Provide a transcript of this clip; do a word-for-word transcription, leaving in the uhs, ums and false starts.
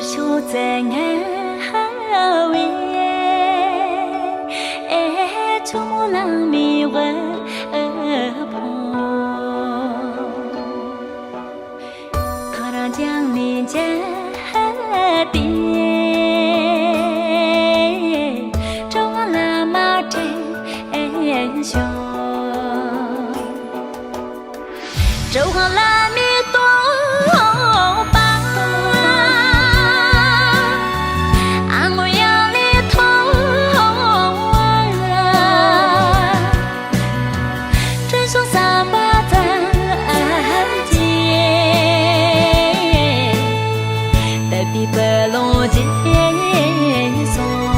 ཕྱོགས་བཙལ་ངལ་བའི་ཨེ་ཆུ་མོ་ལང་མི་འོད་ཕོ། ཐང་རང་ཅང་མི་མཇལ་ཏེ། གྲོགས་ལ་མ་དྲན་ཤོག་གྲོགས་ལ་མི་གཏོགས་པ། ཨ་ངོ་ཡང་ལས་མཐོང་བ། སྤྲིན་ཚོགས་བསམ་པ་ཙམ་གྱིས། དད་པའི་དཔལ་ལོངས་རྒྱས་སོང་།